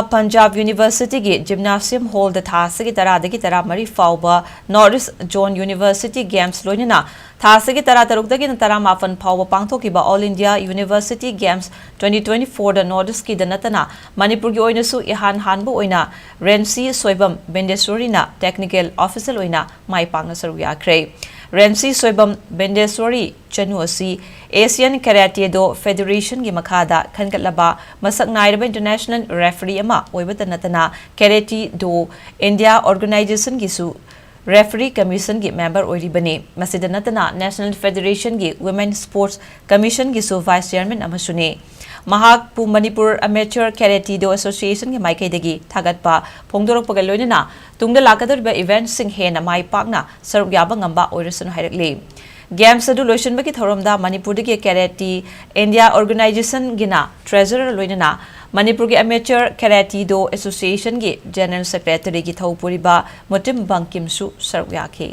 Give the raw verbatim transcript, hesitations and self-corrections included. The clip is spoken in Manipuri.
ꯄꯟꯖꯥꯕ ꯌꯨꯅꯤꯚꯔꯁꯤꯇꯤꯒꯤ ꯖꯤꯝꯅꯥꯁꯤꯌꯝ ꯍꯣꯜꯗ ꯊꯥ ꯑꯁꯤꯒꯤ ꯇꯔꯥꯗꯒꯤ ꯇꯔꯥꯃꯔꯤ ꯐꯥꯎꯕ north east zone university games ꯂꯣꯏꯅꯅ ꯊꯥ ꯑꯁꯤꯒꯤ ꯇꯔꯥꯇꯔꯨꯛꯇꯒꯤꯅ ꯇꯔꯥꯃꯥꯄꯟ ꯐꯥꯎꯕ ꯄꯥꯡꯊꯣꯛꯈꯤꯕ all India university games twenty twenty ꯐꯣꯔꯗ ꯅꯣꯔꯠ ꯏꯁꯀꯤꯗ ꯅꯠꯇꯅ ꯃꯅꯤꯄꯨꯔꯒꯤ ꯑꯣꯏꯅꯁꯨ ꯏꯍꯥꯟ ꯍꯥꯟꯕ ꯑꯣꯏꯅ ꯔꯦꯟꯁꯤ ꯁꯣꯏꯕꯝ ꯕꯦꯟꯗꯦꯁꯣꯔꯤꯅ ꯇꯦꯛꯅꯤꯀꯦꯜ ꯑꯣꯐꯤꯁꯔ ꯑꯣꯏꯅ ꯃꯥꯏ ꯄꯥꯛꯅ ꯁꯔꯨꯛ ꯌꯥꯈ꯭ꯔꯦ꯫ ꯔꯦꯟꯁꯤ ꯁꯣꯏꯕꯝ ꯕꯦꯟꯗꯦꯁꯣꯔꯤ ꯆꯅꯨ ꯑꯁꯤ ꯑꯦꯁꯤꯌꯥꯟ ꯀꯦꯔꯥꯇꯦꯗꯣ ꯐꯦꯗꯦꯔꯦꯁꯟꯒꯤ ꯃꯈꯥꯗ ꯈꯟꯒꯠꯂꯕ ꯃꯁꯛ ꯅꯥꯏꯔꯕ ꯏꯟꯇꯔꯅꯦꯁꯅꯦꯜ ꯔꯦꯐꯔꯤ ꯑꯃ ꯑꯣꯏꯕꯇ ꯅꯠꯇꯅ ꯀꯦꯔꯥꯇꯦꯗꯣ ꯏꯟꯗꯤꯌꯥ ꯑꯣꯔꯒꯅꯥꯏꯖꯦꯁꯟꯒꯤꯁꯨ ꯔꯦꯐꯔꯤ ꯀꯃꯤꯁꯟꯒꯤ ꯃꯦꯝꯕꯔ ꯑꯣꯏꯔꯤꯕꯅꯤ꯫ ꯃꯁꯤꯗ ꯅꯠꯇꯅ ꯅꯦꯁꯅꯦꯜ ꯐꯦꯗꯦꯔꯦꯁꯟꯒꯤ ꯋꯨꯃꯦꯟ ꯁ꯭ꯄꯣꯔꯠꯁ ꯀꯃꯤꯁꯟꯒꯤꯁꯨ ꯚꯥꯏꯁ ꯆꯤꯌꯔꯃꯦꯟ ꯑꯃꯁꯨꯅꯤ꯫ ꯃꯍꯥꯛꯄꯨ ꯃꯅꯤꯄꯨꯔ ꯑꯃꯦꯆꯔ ꯀꯦꯔꯥꯇꯦꯗꯣ ꯑꯦꯁꯣꯁꯤꯌꯦꯁꯟꯒꯤ ꯃꯥꯏꯀꯩꯗꯒꯤ ꯊꯥꯒꯠꯄ ꯐꯣꯡꯗꯣꯔꯛꯄꯒ ꯂꯣꯏꯅꯅ ꯇꯨꯡꯗ ꯂꯥꯛꯀꯗꯧꯔꯤꯕ ꯏꯚꯦꯟꯠꯁꯤꯡ ꯍꯦꯟꯅ ꯃꯥꯏ ꯄꯥꯛꯅ ꯁꯔꯨꯛ ꯌꯥꯕ ꯉꯝꯕ ꯑꯣꯏꯔꯁꯅꯨ ꯍꯥꯏꯔꯛꯂꯤ꯫ ꯒꯦꯝꯁ ꯑꯗꯨ ꯂꯣꯏꯁꯤꯟꯕꯒꯤ ꯊꯧꯔꯝꯗ ꯃꯅꯤꯄꯨꯔꯗꯒꯤ ꯀꯦꯔꯥꯇꯤ ꯏꯟꯗꯤꯌꯥ ꯑꯣꯔꯒꯅꯥꯏꯖꯦꯁꯟꯒꯤꯅ ꯇ꯭ꯔꯦꯖꯔꯔ ꯂꯣꯏꯅꯅ ꯃꯅꯤꯄꯨꯔꯒꯤ ꯑꯃꯦꯆꯔ ꯀꯦꯔꯥꯇꯤꯗꯣ ꯑꯦꯁꯣꯁꯤꯌꯦꯁꯟꯒꯤ ꯖꯦꯅꯔꯦꯜ ꯁꯦꯀ꯭ꯔꯦꯇꯔꯤꯒꯤ ꯊꯧ ꯄꯨꯔꯤꯕ ꯃꯨꯇꯤꯝ ꯕꯪꯀꯤꯝꯁꯨ ꯁꯔꯨꯛ ꯌꯥꯈꯤ꯫